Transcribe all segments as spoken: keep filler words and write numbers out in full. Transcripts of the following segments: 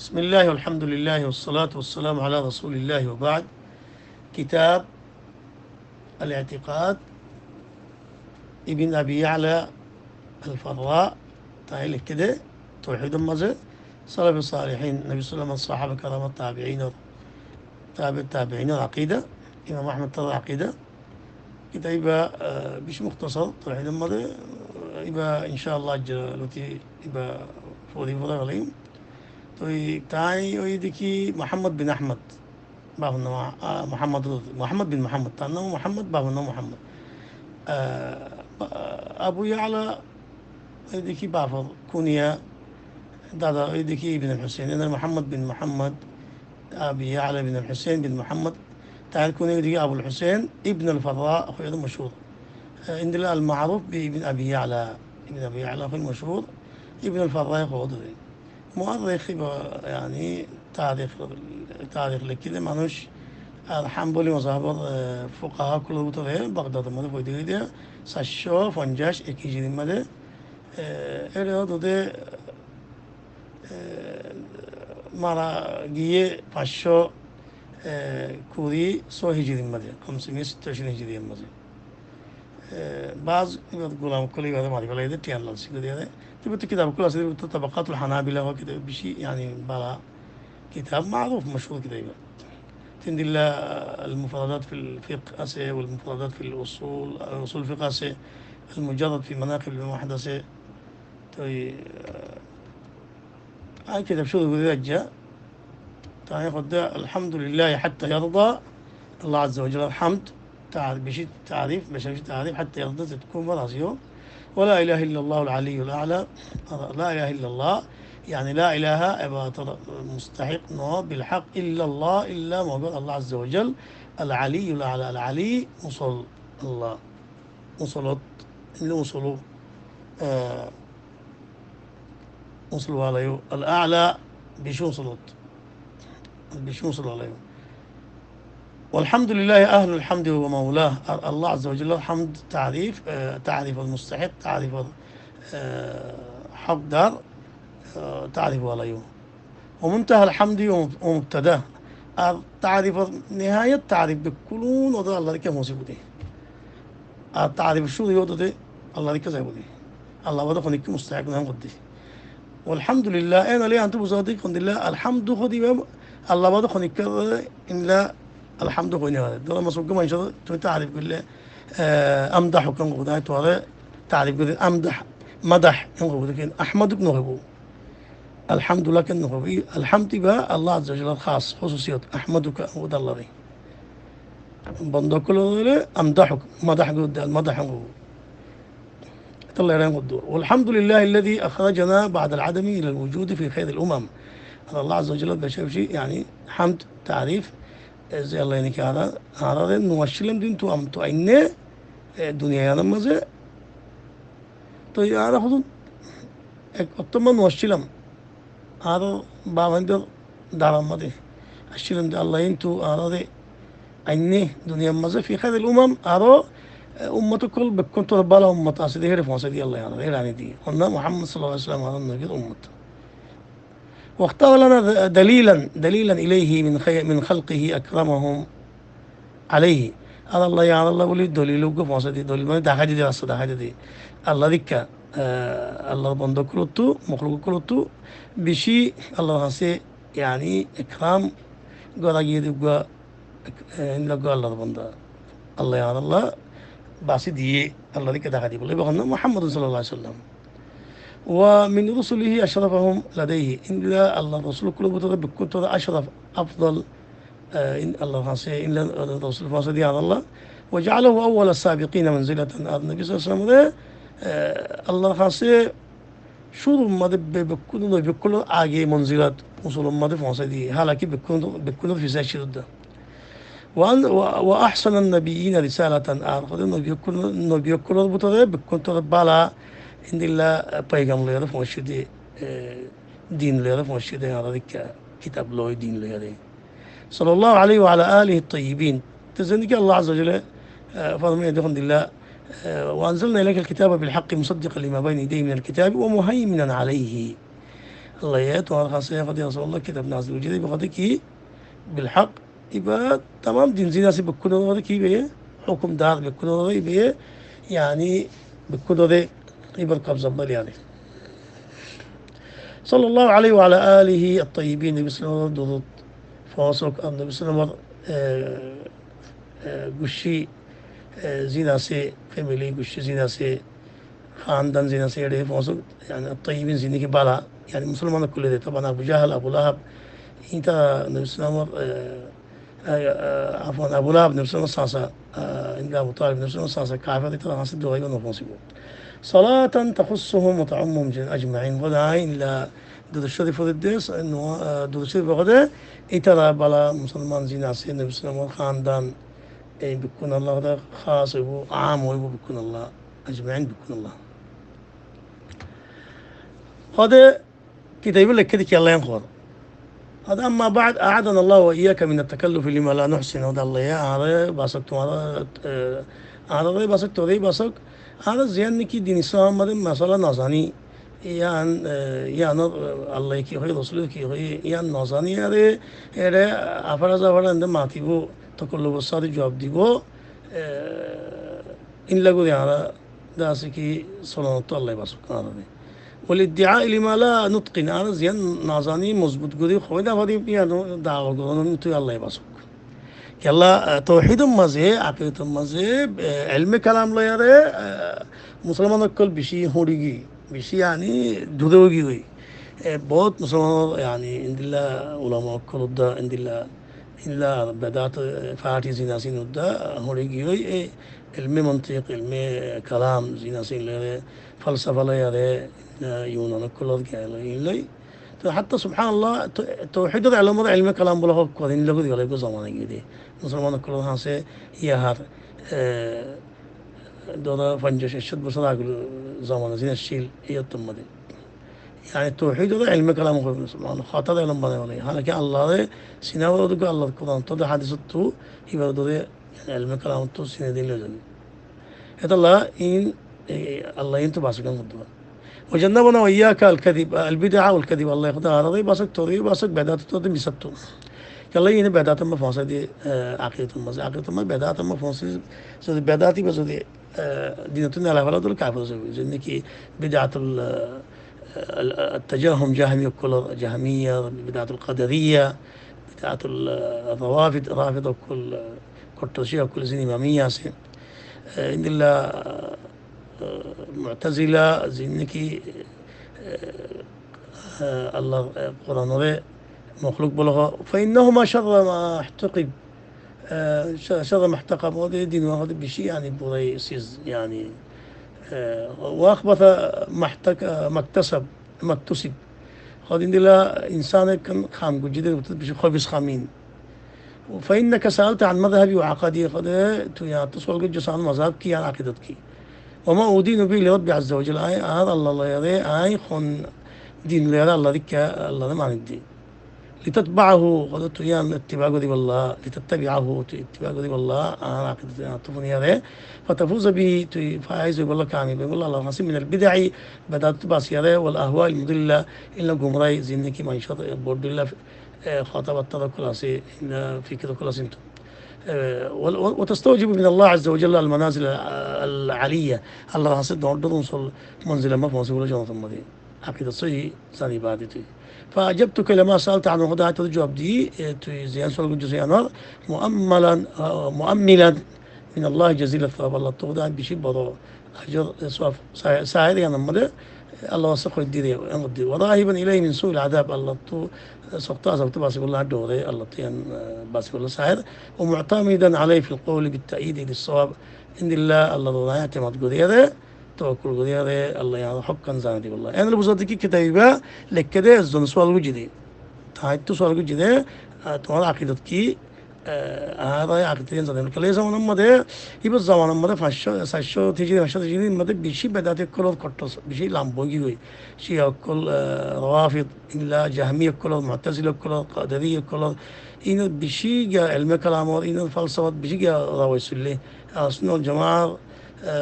بسم الله والحمد لله والصلاة والسلام على رسول الله وبعد. Kitab Al-I'tiqad, Ibn Abi Ya'la Al-Farra, tañí leikké dé, touhídor mazé, salafe salihin, Nabi sallam or sahaba keram, tabiinor, tabi tabiinor akida, Imam Ahmad tar akida. Kitab ibá, ah, beci muhtasar, touhídor mazé, ibá, inshaAllah, aijja lóti ibá fori fori felaiyum. Toi tañí ói dé ki Muhammad bin Ahmad, bafor nam, ah, Muhammad, Muhammad bin Muhammad, tar nam Muhammad, bafor nam Muhammad. Ah, ba-, Abu Ya'la, ói dé ki bafor kuniya, dada ói dé ki Ibn al-Husayn, ene Muhammad bin Muhammad, Abi Ya'la bin al-Husayn bin Muhammad, tar kuniya ói dé ki Abul Husayn Ibn al-Farra, hoiyóre mochúr. Ah, endilla al-ma'ruf bi Ibn Abi Ya'la, Ibn Abi Ya'la hoiyóre mochúr, Ibn al-Farra hoiyóre. Muarrikh ibá, yáni, tarikh, tarikh leikké dé manúic, ar Hanbali mazhabor, eh, fukaha ókkolor bútore Bagdador mazé foida óiye dé, sair cót fonjaic ek hijrir mazé, eh, ére ódde, eh, mara giyé fañs cót, eh, kuri só hijrir mazé, komse miya sittacin hijrir mazé. Eh, baz ibár gulam ókkole ibáre mari félaiye dé, tiañ lalsi gorí diyé dé. Te ibáttu kitab ókkol asé, te ibáttu Tabaqatul Hanabila hoó kitab beci, yáni, bála kitab, maruf, mochúr kitab ibá. Te endilla, ah, Al-Mufradat fil Fiqh asé, Wal Mufradat fil Usul, ah, Usul Fiqh asé, Al-Mujarrad fi Manaqib al-Imam Ahmad asé. Toi, ah, Añí kitab cúru gorí aijja. Tañí hoódde, "Alhamdulillahi hatta yarda." Allah Azza wa Jallár hamd, tar-, beci tarif, beci beci tarif, hatta yarda, zetkun razi ó. "Wa la ilaha illallahu al-aliyyul a'la." Ar la ilaha illallah, yáni la ilaha, ebadot mustahik no, bil hak, illallah, illa mogor Allah Azza wa Jal, al-aliyyul a'la, al-ali, usol Allah. Usolot, endilla usol, eh, usol wala yó. Al-a'la, beci usolot. Beci usol wala yó. Walhamdulillahi ahlul hamdi wa maulah. Ar Allah Azza wa Jallár hamd, tarif, eh, tarif al-mustahiq, tarif al, eh, hokdar, eh, tarif wala yó. Wa muntahal hamdi wa mub-, wa mubtadah. Ar tarifor nihayat tarif bekkún ódde Allar ikká foóñsibó dé. Ar tarif cúru ódde Allar ikká zaibó dé. Allah bade honikká mustahik no hoódde. Walhamdulillah, en óile iántu buzá dé hondilla, alhamdu hoódde ibá Allah bade honikká endilla alhamdu hoi no fare. Dóro, masala, uggwá maincóre tuñí tarif goille, eh, amdahuk hoó, tuáñre tarif goille amdah, madah hoó, lekin ahmaduk no hoibó. Alhamdulillah ken no hoibó? Í alhamd ibá Allah Azza wa Jallár khas hósusiyot, ahmaduka, ódde Allaré. Bonda ókkolore amdahuk, madah goijjé, al-madah hoó. Etolla eran hoódde. Walhamdulillahi alladhi akhrajana ba'dal adami ilal wujudi fi khairil umam. Ar Allah Azza wa Jallár beci beci, yáni, hamd, tarif, e ze Allah niki añára, añáráre no accílam dé, kintu añáre ainné, e, duniyai yíanor mazé. Toi añára hodún ek ottót no accílam. Añárar baf-báindor daramma de accílam de Allah, kintu añáráre ainné duniyar mazé fi khairil umam, aró, e, ummot ókkol bekkúnttú bála ummot asé de, héçe foóñsai diye Allah añáráre, héçe aní diye. Honnúa? Muhammad sallallahu alaihi wasallam añárar nobi ummot. Wakhtar lana dalilan, dalilan ilayhi min khay-, min khalqihi akramahum alayhi. Ar Allah, añárálla buli dolil uggwá foóñsai diye, dolil mane dahái diye, rasta dahái diye. Allar ikká, e, Allar bonda ókkolottú, mahluk ókkolottú beci Allar hañsé, yáni, ikram gora giyé de uggwá, e, endilla uggwá Allar bonda. Allah, añárálla basi diye, Allar ikká dahái diye buli. Ibá honnúa? Muhammadun sallallahu alaihi wasallam. Wa min rusulihi ashrafahum ladayhi. Endilla Allar rosul ókkolor bútore bekkúnttú ashraf, afdal, e, in-, Allar hañsé endilla rosul foóñsai diye añárálla. Wa ja'alahu awwala sabiqina manzilatan. Ar nobi sallallahu alaihi wasallamre, e, Allar hañsé cúrur mazé be-, bekkún nobi ókkolor age monzilat, usulor mazé foóñsai diye. Halaki bekkún, bekkúnor fisé aiccé de. Wa an-, wa, wa ahsanan nabiyyina risalatan, ar hoóde nobi ókkol, nobi ókkolor bútore bekkúnttú bála endilla, e, foigam loiyóre foóñsai de, e, din loiyóre foóñsai de, añárar ikká kitab loi, din loiyóre. Sallallahu alaihi wa ala alihi tayyibin. Te zendilla ki Allah Azza wa Jalla, e, formaiye de hondilla, e, wa anzalna ilaykal kitaba bil haqqi musaddiqan lima bayna yadayhi minal kitabi wa muhaiminan alayhi. Allaye tuáñr hañsé hoóde Rosulullah kitab nazil goijjé de, ibá hoóde ki? Bil haq. Ibá tamam din zin asé bekkúnor uore ki ibáye? Hókumdar bekkúnor uore ibáye, yani bekkúnore ibár kobzat loi liyade. Sallallahu alaihi wa ala alihi at-tayyibin, Nobi sallallahu alaihi wasallam or durud foóñsok, ar Nobi sallallahu alaihi wasallam or, e, e, guccí, e, zin asé, family guccí zin asé, hándan zin asé, ére foóñsok, yani, at-tayyibin, zin niki bála, yani, musolman ókkole de, toban Abu Jahal, Abu Lahab, ítara Nobi sallallahu alaihi wasallam or, e, e, e, afwan, Abu Lahab Nobi sallallahu alaihi wasallam or sasa, e, indi Abu Talib Nobi sallallahu alaihi wasallam or sasa, kafer, ítara hañsé duwa ibá no foóñsibo. Salatan takhussuhum wa ta'ummuhum ajma'in. Hoóde añí illa durud córif forer de, no, e, durud córif hoóde, ítara bála musolman zin asé, Nobi sallallahu alaihi wasallam or hándan, e, bekkúnolla hoóde hás óibo, am óibo bekkúnolla, ajma'in bekkúnolla. Hoóde kitabe lekké de ki Allaye hoór. Hoóde, amma ba'd, a'adana Allahu wa iyyaka min at-takallufi lima la nuhsin. Hoóde Allaye añáre basók, tuáñre, e, añáre basók, toré basók. Añáre ziyán niki din Islam or mazé masala no zani, yián, e, yián, e, Allaye ki hoiyé, Rosule ki hoiyé, yián no zani, are, ére afara zafara ende matibo, takalluf or sáte juab dibo, e, ílla gorí añára de asé ki solonottu Allaye basók añáre. Wal iddi'a lima la nutqin, añára ziyán no zani mozbut gorí hoi no fari, yián dawa goron, tui Allaye basók. Kiyólla, e, touhid or mazé, akidat or mazé, e, elme kalam loiyaré, e, musolman ókkol beci hori giyói, beci, yani, dure ói giyói. E, bout musolman, yani, endilla ulama ókkol udda, endilla, endilla bedat, e, party zin asé ín udda hori giyói, e, elme mantik, elme kalam zin asé ín loiyaré, falsafa loiyaré, e, Yunan ókkol or giyán loi, ín loi. To hatta subhanallah, to, touhid or elom ore elme kalam buli hok gorí, ín loi gorí félaibo zamana giyé de. Musolman ókkol or hañsé yián ar, e, dóro fonjaic ekcót bosór agor zamana zin accíl, iyót or mazé. Yani touhid ore elme kalam hoór, mane hotá elom banai félaiye. Halaki Allare sina fora uddúa, Allar Kuran ottu, hadis ottu, ibá dóre elme kalam ottu sine din loi zani. Etolla ín, e, Allaye íntu basók uddúa. Wa jannabana wa iyyaka al-kadhib, al-bid'a wal-kadhib. Allaye hoóde añáre basók, toré basók, bedat ottu, misá ottu. Kiyólla íne bedat or mazé foóñsai de, e, akidat or mazé, akidat or mazé bedat or mazé foóñsai de, zodi bedat ibá zodi, e, din ottu nela félai de óile kafer ói zaibo. Zenne ki bid'atul, e, al-, at-tajahhum, Jahmi ókkol or, Jahmiya, bid'atul Qadariyya, bid'atul, e, Rawafid, Rafid ókkol, e, kottor Ciya ókkol, zin Imamiya asé. E, endilla, e, Mu'tazila, zin niki, e, e, Allar, e, Kuran ore mahluk buli hoó. Fa innahuma sharru ma ihtaqab. E, sha-, sharru ma ihtaqab, óde din ore hoóde beci, yani, burai siz, yani, e, wa akhbatha ma ihtaq-, ma iktasab, ma iktasab. Hoóde endilla insane ekkán ham goijjé de, beci hobis ham ín. Fa innaka sa'alta an madhhabi wa aqaidi, hoóde tui añáttu sual goijjós añár mazhab ki, añár akidat ki. Wa ma udinu bihi li Rabbi azza wa jalla, añí añár Allar loiyaré, añí hon din loiyaré Allar ikká, Allare mani de. Litatba'ahu, hoóde tui yián ittiba goríbolla, litattabi'ahu, tui ittiba goríbolla, añár akidat añáttu funiyaré, fatafuza bihi, tui faiz óibolla, kamiyab óibolla, Allar hañsé, minal bid'i, bedat ottu basiyaré, wal ahwa'il mudilla, ílla gumrai, zin niki maincór, e, bodhilla, e, hotábatta ókkol asé, ílla fikir ókkol asé íntu. E, wal-, wa, wa tastawjibu min Allah azza wa jalla al-manazil al-aliyya. Allar hañsé doñr doñr uñsol monzil ot foóñsibólla jonnotor mazé. Akidat sóhi zani baade tui. Fa ajabtuka ila ma sa'alta anhu, hoóde añí toré juab di, e, tui ziyán sual goijjós yián or, muammalan, a, muammilan min Allah jazila thawab, Allar ottu hoóde añí beci boro ajor, e, sawab sa-, sair yián or mazé, e, Allar waste hoóidde de, yián hoóidde. Wa rahiban ilayhi min su'il adhab, Allar ottu, e, sokto azab ottu basibólla añí dhoóre, Allar ottu yián, e, basibólla sair. Wa mu'tamidan alayhi fil qawli bit ta'yidi lis sawab. Endilla Allar uore añí etemad goríyaré, tawakkul goríyaré, Allaye añáre hók hán zanai dibolla. Yián ore buzá zar de ki kitab ibá lekké de, ezzone sual goijjé de. Tañáttu sual goijjé de, a, tuáñr akidat ki, e, añáre akidat yián zanai dibolla. Kiyólla e zamanar mazé, ibá zamanar mazé fañs cót, sair cót hijri, fañs cót hijri mazé beci bedati ókkol or kottor, beci lamba ói giyói. Ciya ókkol, e, Rawafid, endilla Jahmi ókkol or, Mu'tazila ókkol or, Qadari ókkol or, ín beci giya elme kalam or, ín falsafat beci giya rawaj soille. Ahlus Sunnah wal Jamaat, e,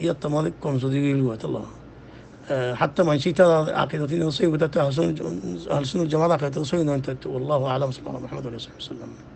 iyót mazé komzori ói giyói, Allah. Eh, hatta manúic ítara akida tin sóiyi, ítara Ahlus Sunnat, Ahlus Sunnat Jamaat akida tin sóiyi noó, ítara. Wallahu a'lam, sallallahu ala Muhammad wa ala alihi wa sallam.